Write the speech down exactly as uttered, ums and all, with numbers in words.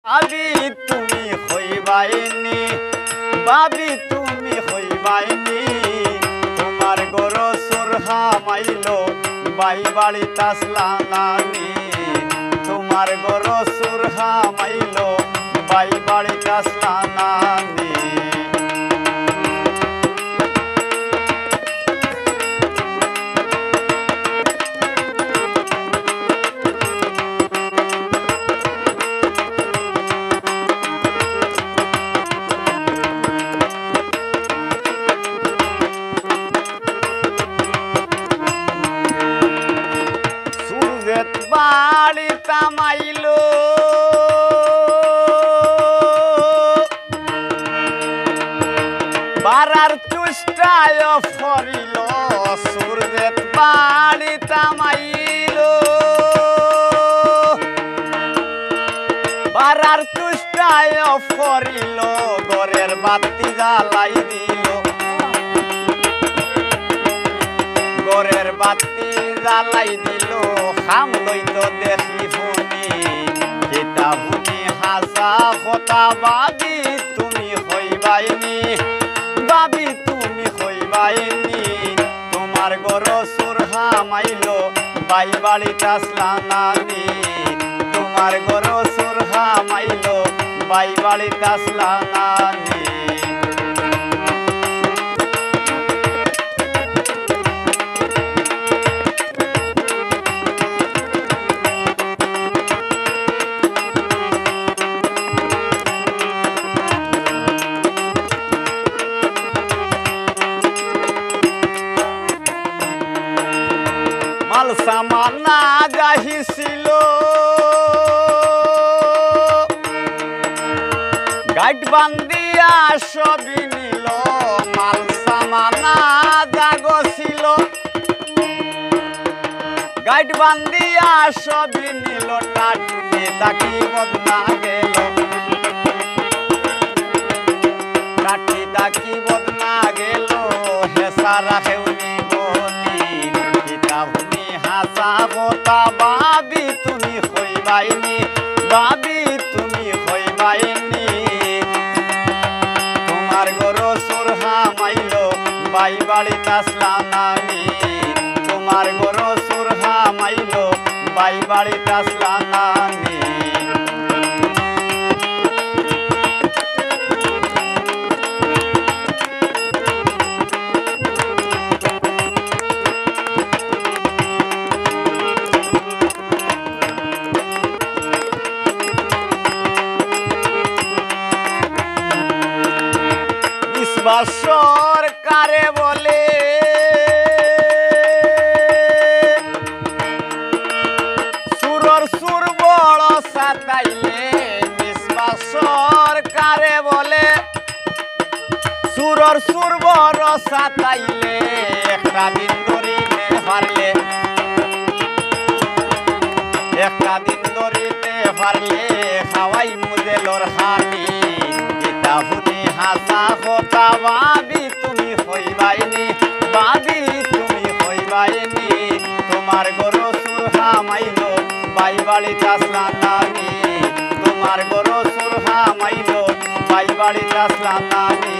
ভাবি তুমি কইবায়নি, ভাবি তুমি কইবায়নি, তুমার ঘরো চুর হামাইলো, বাই বাড়িত আছলা না নি। তুমার ঘরো চুর হামাইলো, বাই বাড়িত আছলা না নি। চুর যেত বাড়িত হামাইলো, বারার চেষ্টায় পড়িলো, চুর যেত বাড়িত হামাইলো। বারার চেষ্টায় পড়িলো, ঘরর বাতি জ্বালাই দিলো। ঘরর বাতি জ্বালাই দিলো, কাম লইতো দেখি হুনি। কিতা হুনি হাছা কথা ভাবি তুমি কইবায়নি, ভাবি তুমি কইবায়নি। তুমার ঘরো চুর হামাইলো, বাই বাড়িত আছলা না নি। তুমার ঘরো চুর হামাইলো, বাই বাড়িত আছলা না নি। মাল সামানা যাহিছিল, গাইট বান্দিয়া সবই নিলো। মাল সামানা যাগছিল, গাইট বান্দিয়া সবই নিলো। টাটি থাকি বদনা গেলো, টাটি থাকি বদনা গেলো, হেসারা কেউ নিবো নি। কিতা হুনি হাছা কথা ভাবি তুমি কইবায়নি, ভাবি তুমি কইবায়নি। তুমার ঘরো চুর হামাইলো, বাই বাড়িত আছলা না নি। তুমার ঘরো চুর হামাইলো, বাই বাড়িত আছলা না নি। মিসবা সরকারে বলে, চুরর চুর বড় সাতাইলে। মিসবা সরকারে বলে, চুরর চুর বড় সাতাইলে, একটা দিন ধরিতে পারলে, একটা দিন ধরিতে পারলে, খাওয়াইমু জেলর খানি। কিতা হুনি হাছা কথা ভাবি তুমি কইবায়নি, ভাবি তুমি কইবায়নি। তুমার ঘরো চুর হামাইলো, বাই বাড়িত আছলা না নি। তুমার ঘরো চুর হামাইলো, বাই বাড়িত আছলা না নি।